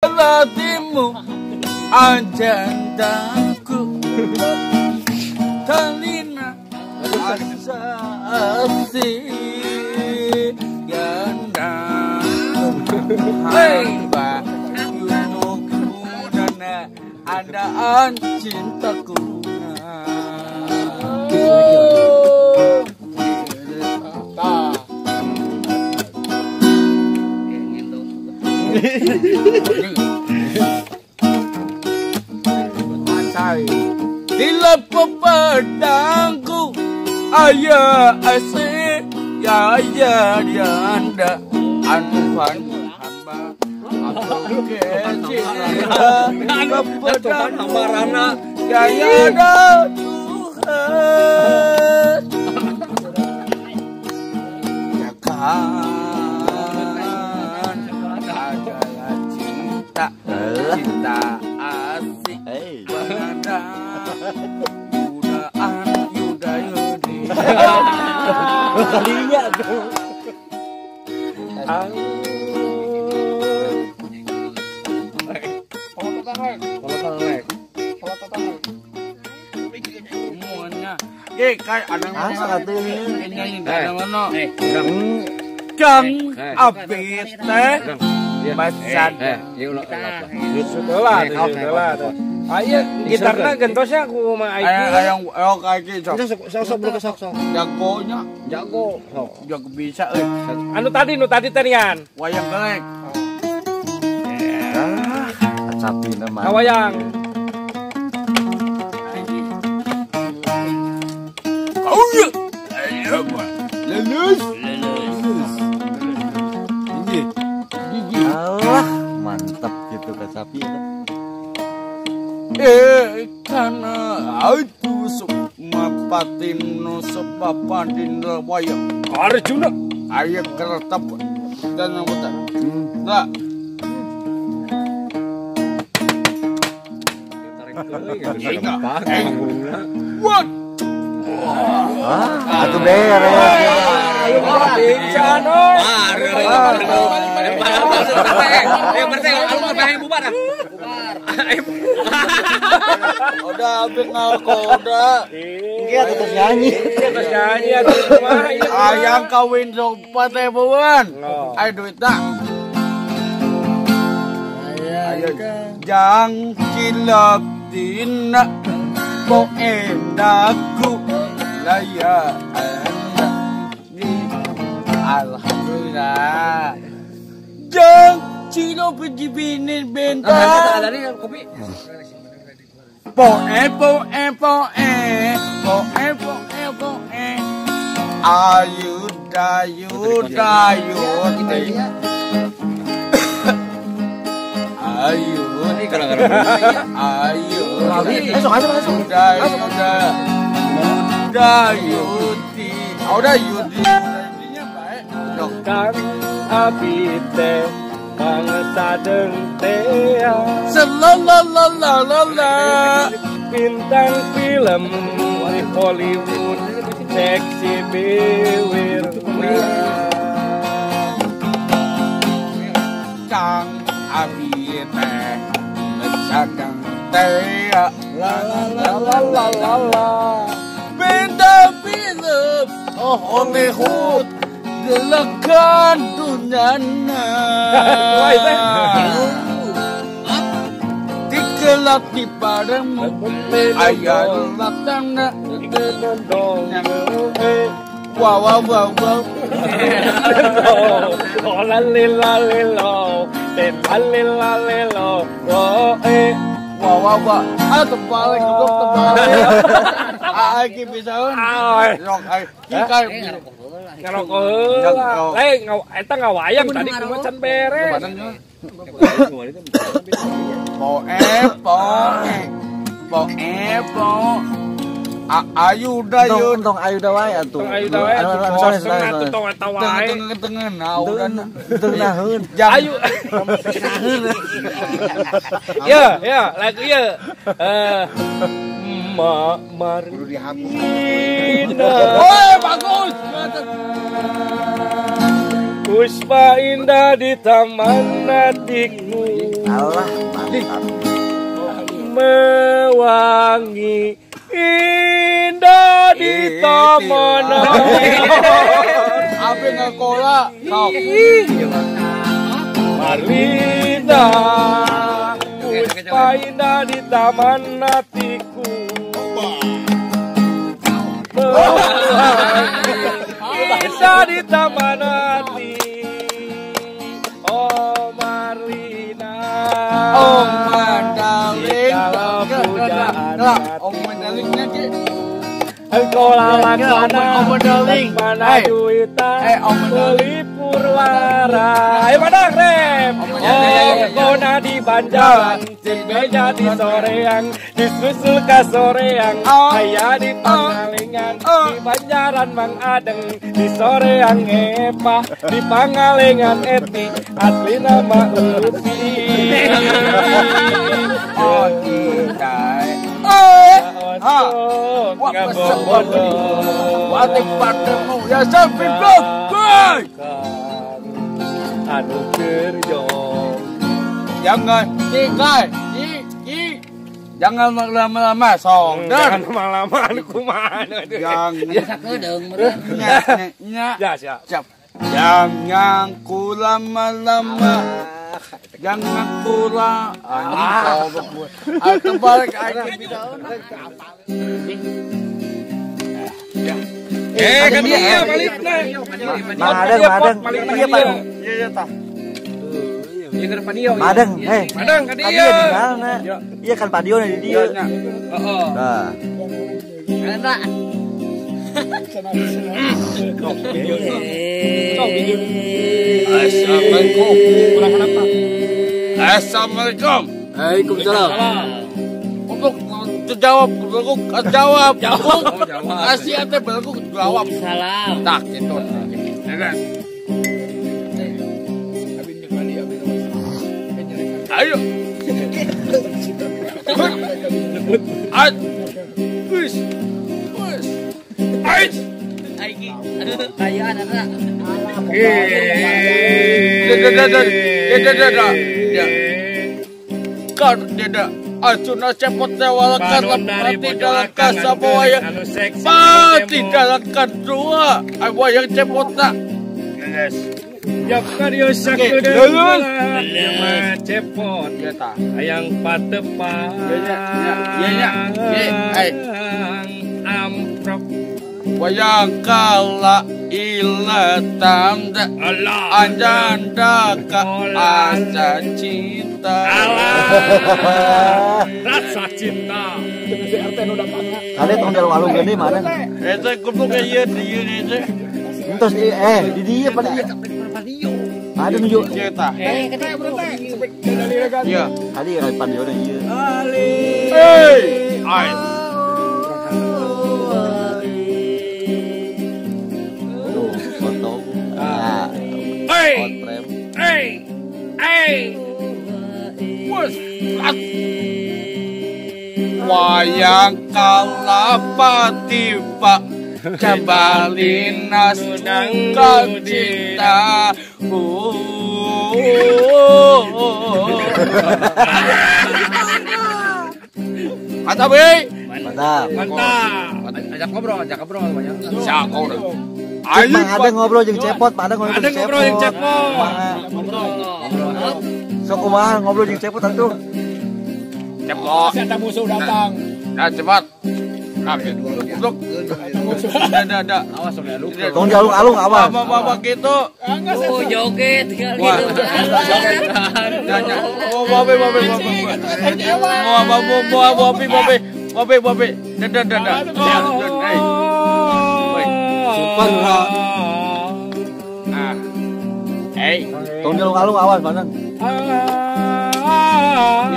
Hatimu ajandaku talina asasi ganda hamba untukmu dan adaan cintaku. Di pedangku ayah asih ya ya dianda antuhan hamba aku kecil pedang hamba rana ya ya Tuhan ya kan adalah cinta cinta asik pada Yudaan Yuda Yudi. Kalinya tuh. Kang abi teh masan. Ayo gitarna gentosnya ku Mang Aiki. Ayang kayak gitu. Sok sok sok sok. Jagonya, jago. Sok. Jago bisa euy. Anu tadi nu tadi teh nian. Wayang kelek. Ah, capina mah. Wayang. Kau ya. Ayo, lulus. Lulus. Gigi. Gigi. Allah, mantap gitu kacapi. Karena aku sukma patino sepapan wayang Arjuna ayo keretap dan anggota nah what atuh beres udah habis ngakoda. Iya tetep nyanyi. Tetep nyanyi atuh mah. Ayang kawin sopat teh buan. Ayo duit dah. Ayo jang cilap dina po endaku laya di alhamdulillah. Jang cilap jibinin bentang. Kopi. Po e po e po e po e po e po e ayu dayu dayu ayu ayu dayu dayu di udah yudi intinya baik kang abi teh bangsa dengtea selalalalalalala bintang film di Hollywood seksi biwir kang abi teh besadang teh la la la la la la bintang film oh Hollywood delekan dunyana dikelap di padamu ayah latana wow wow wow wow la la la la la la wow wow wow ah terbalik juga terbalik ah iki bisa rok iki ngarokok heula. Lain eta ngawayang tadi kumaha can beres. Po e po e po e po ayu dayu tong ayu da wae atuh. Tong ayu da wae atuh tong eta wae. Tengah-tengah naon naheun. Ayu. Ya, ya, lagu ieu. Ma Marina. Woi, bagus. Puspa indah di taman hatiku. Allah mantap. Mewangi indah di taman hatiku. Apa ngakola? Marlina, puspa indah di taman hatiku. Mewangi indah di taman hati. Oh Marlina, oh Mandaling, oh Mandalingnya ki. Engkau laksana, mana juita, beli purwara. Ayo padang rem. Oh kona di Banjaran, cibenya di Soreang, disusul ke Soreang, ayah di Pangalengan, di Banjaran Mang Adeng, di Soreang Epa, di Pangalengan Eti, asli nama Upi. Oh tidak. Ya sampai blok. Anu kerja. Jangan tinggal. Jangan lama-lama song. Jangan lama-lama kumaha. Jangan. Ya siap. Jangan ku lama-lama. Jangan kurang. Anjing balik aing. Kan dia balikna. Madeng, madeng. Iya, Pak. Iya, tah. Iya kan Padio. Madeng, heh. Madeng ka dieu. Iya kan Padio di dieu. Heeh. Nah. Ana. Assalamualaikum. Kurang kenapa? Assalamualaikum. Waalaikumsalam. Untuk jawab, jawab. Kasih ate belku jawab. Salam. Tak gitu. Ayo. At. Wis. Wis. Ais. Aiki. Ayaan ana. Kan tidak Arjuna cepot walakan mati dalam kasabaya mati dalam kedua wayang cepot tak yes ya kan yo sakudeun cepot hayang patepang ya amprok wayang kala ila tanda anjanda ka asa cinta Allah rasa cinta kali tong del walung gede mana eta goblok ieu di ieu teh entos di dieu pada ada nuju cinta iya kali pandio ieu hei ai Hey, hey, wayang kalapati pak Cambalinas suka cinta. Mantap, eh. Mantap. Mantap. Ajak ngobrol banyak. Siap ngobrol. Ayo ada ngobrol jeung cepot, ada ngobrol jeung cepot. Ngobrol. Sok kumaha ngobrol jeung cepot atuh. Cepot. Ada musuh datang. Nah, cepat. Nah, goblok. Ada. Awas sok dialung. Tong dialung-alung awas. Apa gitu. Oh, joget kali gitu. Oh, babe. Mau babe. Dadah. Super. Ah. Hey, tong dialung-alung awas bareng.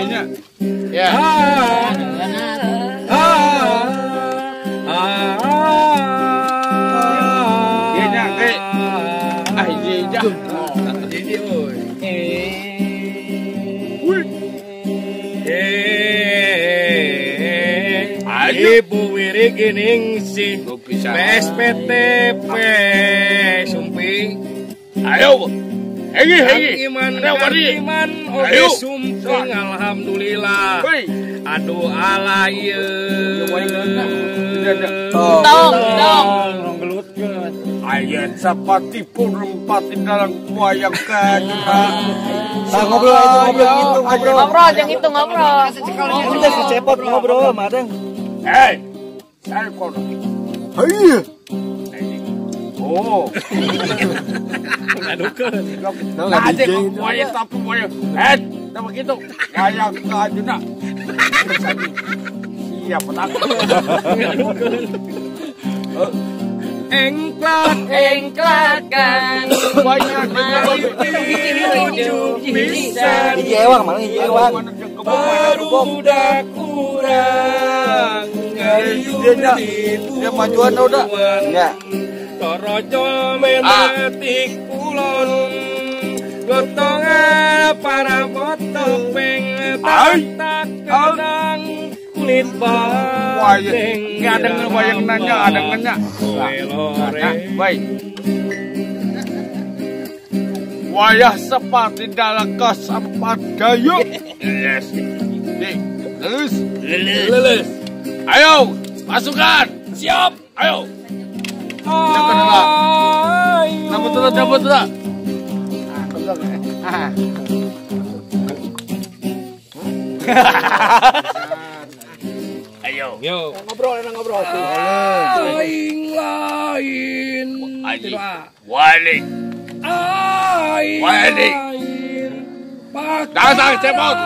Iya. Ya. Ibu Wiriginingsih PSPTP Sumping Ayo. Hegi hegi. Iman iman oge sumping alhamdulillah. Aduh ala ieu. Tong tong. Ayat sapati pun rempati dalam wayang kajuna. Ngobrol itu ngobrol itu ngobrol. Ngobrol yang itu ngobrol. Udah si cepot ngobrol madang. Hei, saya kono. Hei. Oh. Ngadukeun. Nah, aja wayang tapi wayang. Eh, tak begitu. Wayang kajuna. Siap takut. Ngadukeun. Engklak engklakan banyak bisa hiji ewang mana hiji ewang barudak urang dia majuan udah enggak torojo menatik kulon gotongan para botopeng tak kenang kulit banteng. Nggak ada wayang nanya, ada nanya. Baik. Wayah sepati dalam kos empat gayu. Yes. Lulus. Lulus. Ayo, pasukan. Siap. Ayo. Cabut dulu, cabut dulu. Ayo. Yo. Ngobrol, enak ngobrol. Aing lain. Wali. Aing. Wali. Datang cepot.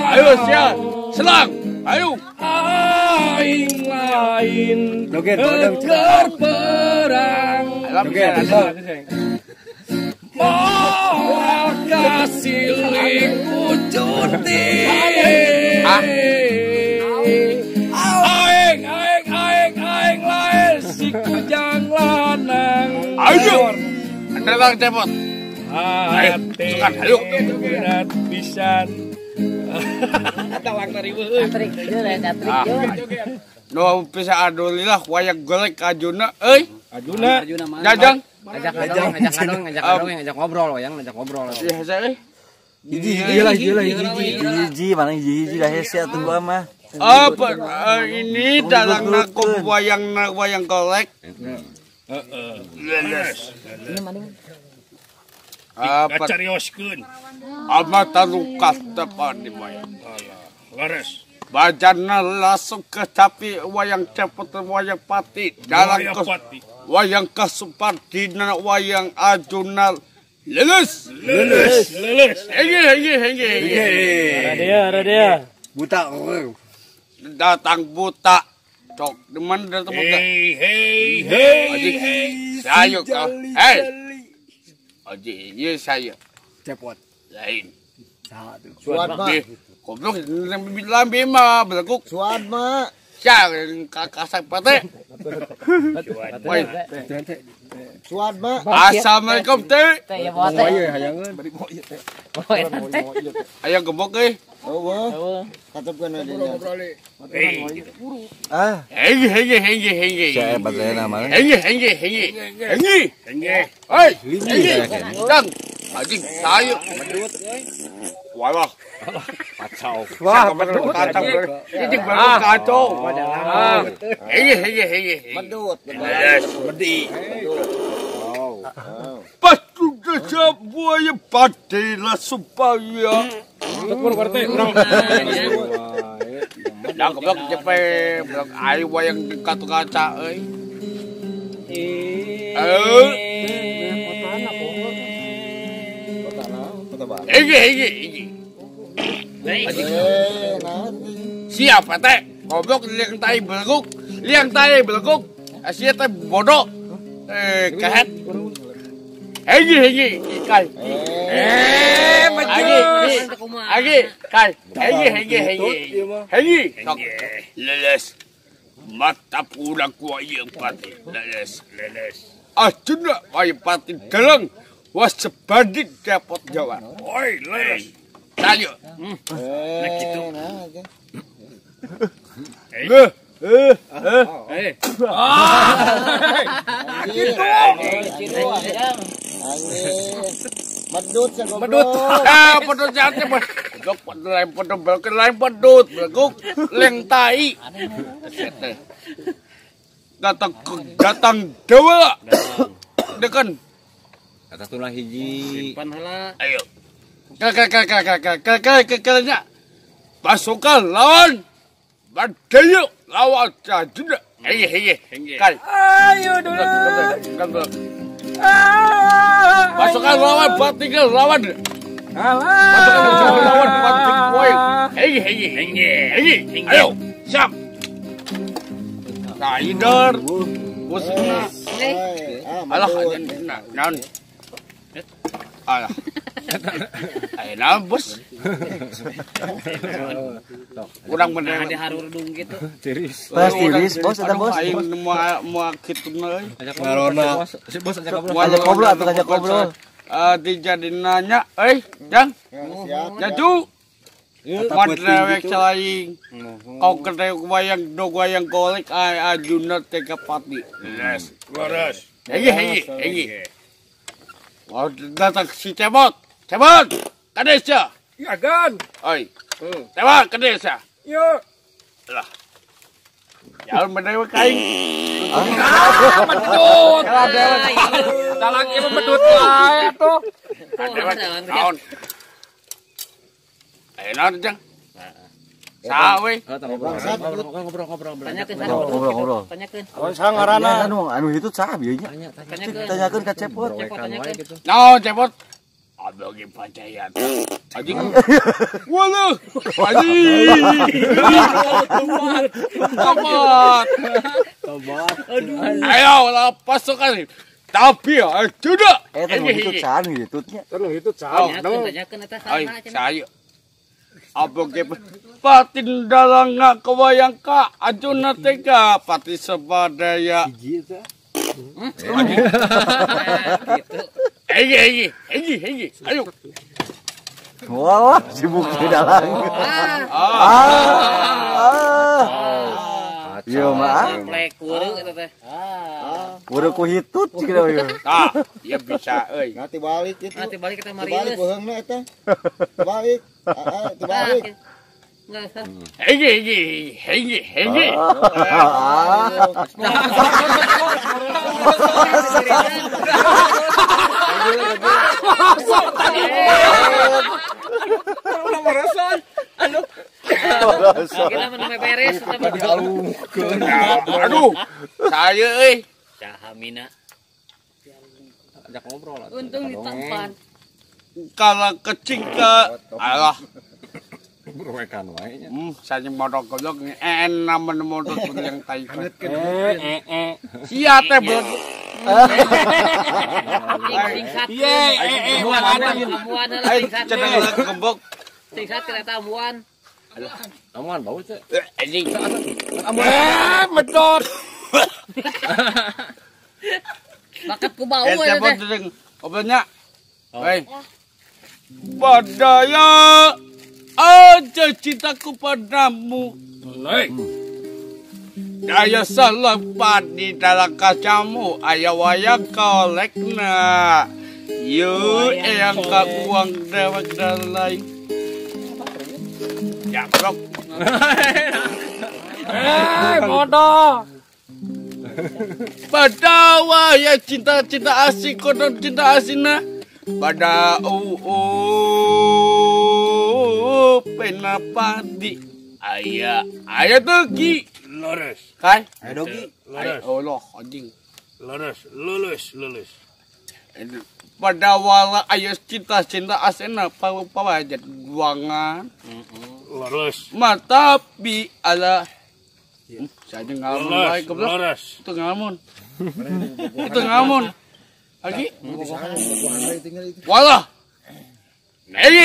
Ayo siap. Selang. Ayo. Aing lain. Joget, keur perang. Joget. Moal kasilik ucuti. Aing aing aing aing lain si kujang lanang. Ayo. Datang cepot. Ayo, sukan, ayo. Berat pisan. Talang dari euy. Atrik joget. No bisa alhamdulillah wayang golek ajuna euy. Ajuna. Jajang. Ajak ngadong, ajak ngadong, ajak ngobrol wayang, ajak ngobrol. Iya, saya. Hiji lah, hiji lah, hiji. Hiji mana hiji lah hese atuh gua mah. Apa ini dalang nakom wayang wayang golek. Heeh. Ini maning. Apa carioskeun. Amat lukas tepan di wayang. Leres. Bajana langsung ke tapi wayang cepot wayang pati dalang ke wayang kesupadina wayang ajuna lulus lulus lulus henggi henggi henggi ada dia buta datang buta cok demen datang buta hey hey hey saya kau hey aji ini saya cepot lain suat mah goblok lambi mah belakuk suat mah sia kasar pate suat mah assalamualaikum teh teh ya bawa teh hayangeun bari bawa ieu teh aya gebok euy eueuh katepkeun we ah henggi henggi henggi henggi saya baterena mah henggi henggi henggi henggi henggi hei henggi dang anjing sayu medut euy walah kacau wah kacau ini baru kacau henggi henggi henggi medut medi patuh buaya padela supaya tekur partai urang dah goblok jepe blok ayo wayang katu kaca euy Henggi henggi henggi siapa teh goblok liang tai belguk asia teh bodoh kehet henggi henggi kai maju agi kai henggi henggi henggi henggi leles mata pula kuaya pati leles leles ajuna waya pati geleng was sebanding depot Jawa. Oi, leres. Ayo. Nah gitu. Eh. Eh. Ah. Gitu. Medut sia goblok. Medut. Ah, pedut jate goblok lain pedut belok lain pedut beleguk leng tai. Datang datang dewa. Dekan. Atas tulang hiji. Simpan heula. Ayo. Ke nya. Pasukan lawan Badayu lawan Jajuna. Hei. Kai. Ayo dulu. Pasukan lawan Batinggal lawan. Pasukan lawan Bating Koi. Hei. Ayo, siap. Rider. Bosna. Alah, naon. Alah. Ayo naon, bos. Urang bener ada harurdung gitu. Tiris. Bos tiris, bos eta bos. Aing moal kitu euy. Ngarona. Si bos ajak ngobrol. Ajak ngobrol atuh ajak ngobrol. Dijadi nanya, euy, Jang. Jaju. Mat dewek celaing. Kau kedewek wayang dog wayang golek ay Ajuna tega pati. Leres. Leres. Hei. Wah, datang si Cebot. Cebot, ke desa. Ya gan. Oi. Cebot ke desa. Yo. Lah. Jalan berdewek aing. Medut. Dalang ieu medut wae atuh. Dewek naon? Ayo naon, Jang? Saha we? Ngobrol. Tanyakeun Ngobrol. Tanyakeun. Oh, saha ngaranna? Anu itu saha bieu nya? Tanyakeun ka Cepot. Naon Cepot? Abang percaya. Anjing. Waduh. Anjing. Tobat. Tobat. Aduh. Ayo lah pasukan. Tapi sudah. Eta nu hitut saha nu hitutnya? Nu hitut saha? Tanyakeun eta saha cenah. Abang patin dalang kewayang ka Ajuna tega pati sebadaya. Hiji eta. Gitu. Hei. Ayo. Wah, sibuk di dalang. Iya mah. Komplek weureu eta teh. Weureu ku hitut cik ieu. Tah, ieu bisa euy. Nanti balik itu. Nanti balik kita mari. Balik boheungna eta. Balik. Balik. Hei. Aduh, saya euy. Saha mina. Ajak ngobrol. Untung ditampan. Kalau kecing ke alah. Berowekan wae nya. Saya modok goblok enak motor yang tai. Sia teh belum. Ye, amuan heula cenah gembok. Sing kereta amuan. Amuan bau teh. Anjing. Amuan medot. Bakat ku bau eta teh. Obrolnya. Hei. Badaya aja cintaku padamu. Hei. Daya selepat di dalam kacamu ayah wayang kolekna. Yu yang kabuang dewek dalai. Ya blok. Bodoh. Pada waya cinta-cinta asing konon cinta asina. Pada pena padi. Ayah, ayah dogi. Lurus. Kai? Ayah dogi. Lurus. Allah, anjing. Lurus, lulus, lulus. Pada wala ayah cinta-cinta asena pawa aja buangan. Lurus. Matapi ala. Saya ngalamun baik goblok. Lurus. Itu ngalamun. Itu ngalamun. Lagi? Walah. Hei,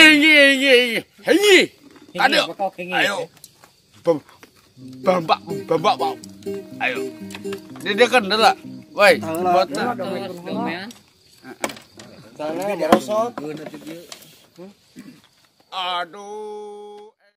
hei. Ayo. Ayo. Bambak, bambak, bang. Ayo. Dia kan dah. Woi, buat. Aduh.